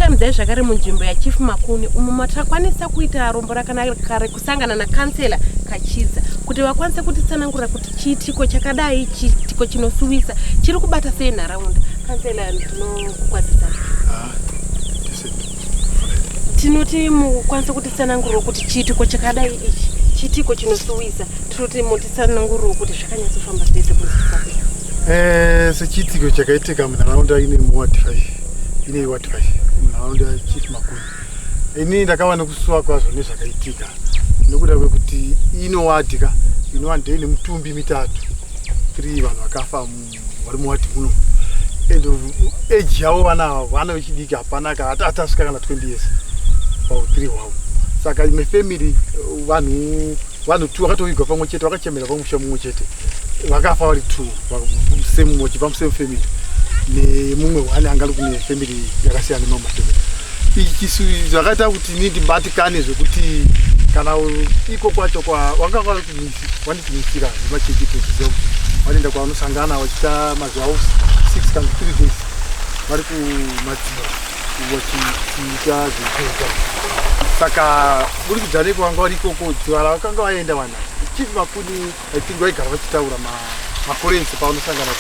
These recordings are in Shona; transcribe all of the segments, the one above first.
Tinokuchingamidzai zvakare munzvimbo yaChief Makuni umo matakwanisa kuita rombo rakanaka rekusangana nakansela Kachidza kuti vakwanise kutitsanangurira kuti chiitiko chakadai, chiitiko chinosuwisa chiri kubata sei nharaunda. Kansela, ndinokukwazisa. Ah, Tinoti mukwanise kutitsanangurira kuti chiitiko chakadai ichi, chiitiko chinosuwisa, tinoti mutitsanangurire kuti zvakanyatsofamba sei sekunzwisisa kwenyu. Sechiitiko chakaitika munharaunda ine muward 5, ine ward 5 munharaunda yaChief Makuni, ini ndakava nekusuwa kwazvo nezvakaitika nekuda kwekuti ino ward ka inova ndeine mitumbi mitatu, 3 vanhu vakafa vari muward muno, and age yavo vana ava vana vechidiki, hapana atasvika kana 20 years pau3 hwavo. Saka imwe family, vanhu two vakatovigwa pamwe chete, vakachemera pamusha mumwe chete, vakafa vari two same, vachibva musame family, nemumwe one anga ari kune family yakasiyana nemamwe mafamily. Ichi zvakaita kuti ini ndibatikane zvekuti kana iko kwacho wanga vanitimisira nemachechi, toziziva kuti vanoenda kwavanosangana vachiita mazuva avo 6 kana 3 days vari kumadziva vachiita zvekuita. Saka burikidza neko vanga vari ikoko, dziva ravakanga vaenda vanhu, Chief Makuni, I think vaigara vachitaura makore ese pavanosangana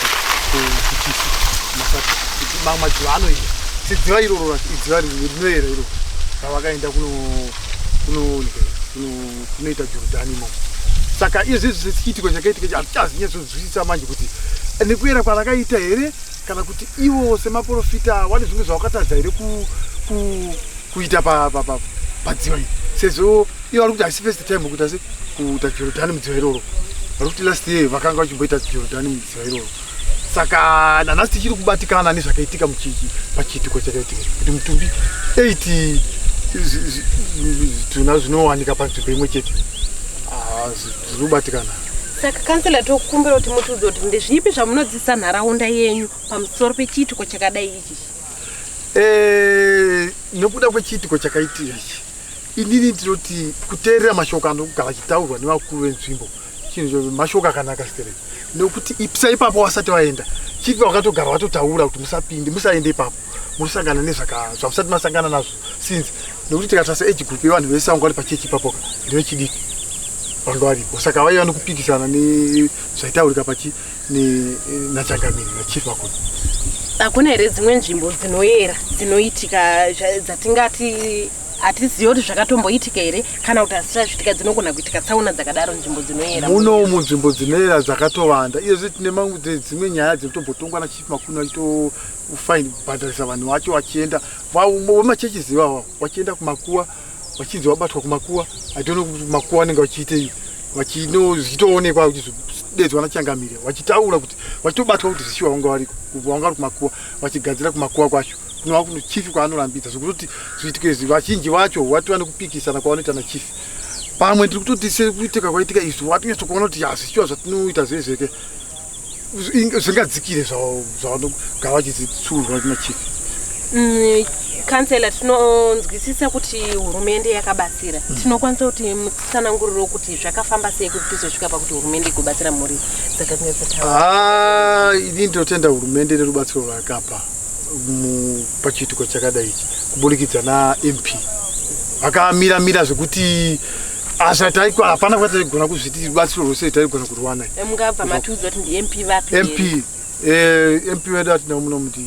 kuchisi masati kuti mamwe madziva anoenda sedziva iroro, idziva rinoera iroro ravakaenda kunoita Jorodhani imomo. Saka izvizvi sechiitiko chakaitika, hatichazinyatsonzwisisa manje kuti nekuyera kwarakaita here kana kuti ivo semaprofita wane zvimwe zvavakatadza here kuita padziva iri, sezvo ivo vari kuti haisi first time kuita se kuita Jorodhani mudziva iroro. Vari kuti last year vakanga vachimboita Jorodhani mudziva iroro. Saka nanhasi tichiri kubatikana nezvakaitika pachiitiko chakaitika kuti mutumbi 8 zvitunha zvinowanika panzvimbo imwe chete. Ah, zviri kubatikana. Saka kansela, tokumbira kuti mutiudze kuti ndezvipi zvamunodzidzisa nharaunda yenyu pamusoro pechiitiko chakadai ichi. Nekuda kwechiitiko chakaitika ichi, inini ndinoti kuteerera mashoko anogara achitaurwa nevakuru venzvimbo chinhu mashoko akanaka stereki, nekuti ipsa ipapo wasati waenda, chief wakatogara watotaura kuti musapinde, musaende ipapo, munosangana nezvamusati masangana nazvo since, nekuti tikatarisa age group yevanhu vese vanga vari pachechi ipapoka ndevechidiki vanga varipo. Saka vaiva nekupikisana nezvaitaurika pachi nachangamiri, nachief Makuni. Hakuna here dzimwe nzvimbo dzinoyera dzinoitika dzatingati hatizivi kuti zvakatomboitika here kana kuti hazisati zviitika, dzinogona kuitika tsaona dzakadaro, nzvimbo dzinoyera? Muno munzvimbo dzinoyera dzakatowanda. Iyezvi tine mamwe dzimwe nyaya dzinotombotongwa nachief Makuni, vachitofaini kubhadharisa vanhu vacho, vachienda vemachechi ivava vachienda kumakuwa, vachinzi vabatwa kumakuwa. I don't know kuti makuwa anenge vachiitei, zvichitoonekwa vachizodedzwa nachangamire vachitaura kuti vachitobatwa kuti zvishuwa vanga variko, vanga vari kumakuwa vachigadzira kumakuwa kwacho kunova kuno chief kwaanorambidza, zvekutoti zviitiko izvi vazhinji vacho watova nekupikisana kwavanoita nachief. Pamwe ndiri kutoti sekuitika kwaitika izvi, watonyatsokuona kuti hazvishuwa zvatinoita zvezveke zvingadzikire zvavanogara vachizitsurwa nachief. Kansela, tinonzwisisa kuti hurumende yakabatsira. Tinokwanisa kuti mutsananguriro kuti zvakafamba sei kuti tizosvika pakuti hurumende igobatsira mhuri dzakanga dzataura? Ah, ini ndinotenda hurumende nerubatsiro rwakapa pachiitiko chakadai ichi kuburikidza naMP vakamira mira zvekuti asataikwa hapana kwataigona kuzviti rubatsiro rwose taigona kuruwana. Mungabva matiudza kuti ndi MP vapi? MP wedu atinao muno muti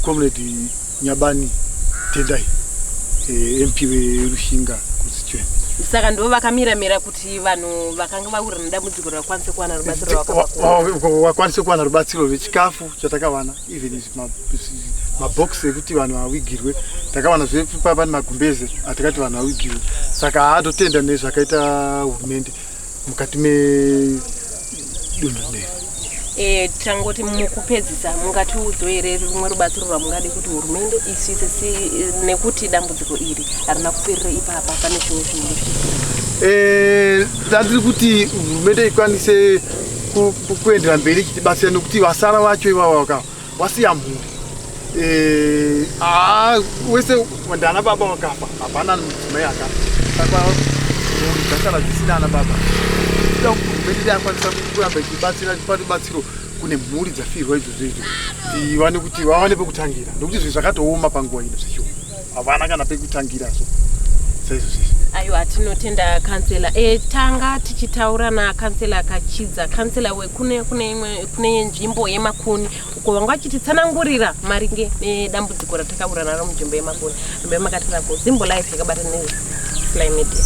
Comrade Nyabani Tendai, MP weRushinga constituency. Saka ndo vakamiramira kuti vanhu vakanga vawira nedambudziko rakwanise kuwana rubatsiro rwakavakura? Vakwanise kuwana rubatsiro rwechikafu chatakawana, even mabhokisi ekuti vanhu vawigirwe takawana, zvepapa nemagumbeze atakati vanhu vawigirwe. Saka haatotenda nezvakaita hurumende mukati medunhu rineri. Tangoti mukupedzisa, mungatiudzewo here rumwe rubatsiro rwamungade kuti hurumende isvitse nekuti dambudziko iri harina kuperera ipapa, pane zvimwe zvinenge zvichiitika? Tandiri kuti hurumende ikwanise kuendera mberi ichitibatsira, nekuti vasara vacho ivava vaka wasiya mhuri. Wese ndana baba vakafa, hapana mudzimai akafa, saka mhuri dzasara dzisina ana baba. Tida kuti hurumende yakwanisa kuramba ichibatsira, chipa rubatsiro. Kune mhuri dzafirwa izvozvo izvo, tiwane kuti vawane pekutangira, nokuti zvinhu zvakatooma panguva ino zvicho, havana kana pekutangira. So saizvozvo izvi. Aiwa, tinotenda, kansela. Tanga tichitaura nakansela Kachidza, kansela wekune kune imwe kune nzvimbo yeMakuni uko vanga vachititsanangurira maringe nedambudziko ratakawira naro munzvimbo yeMakuni. Nzvimbo yamakatira kuZimbo Life yakabatana neSly Media.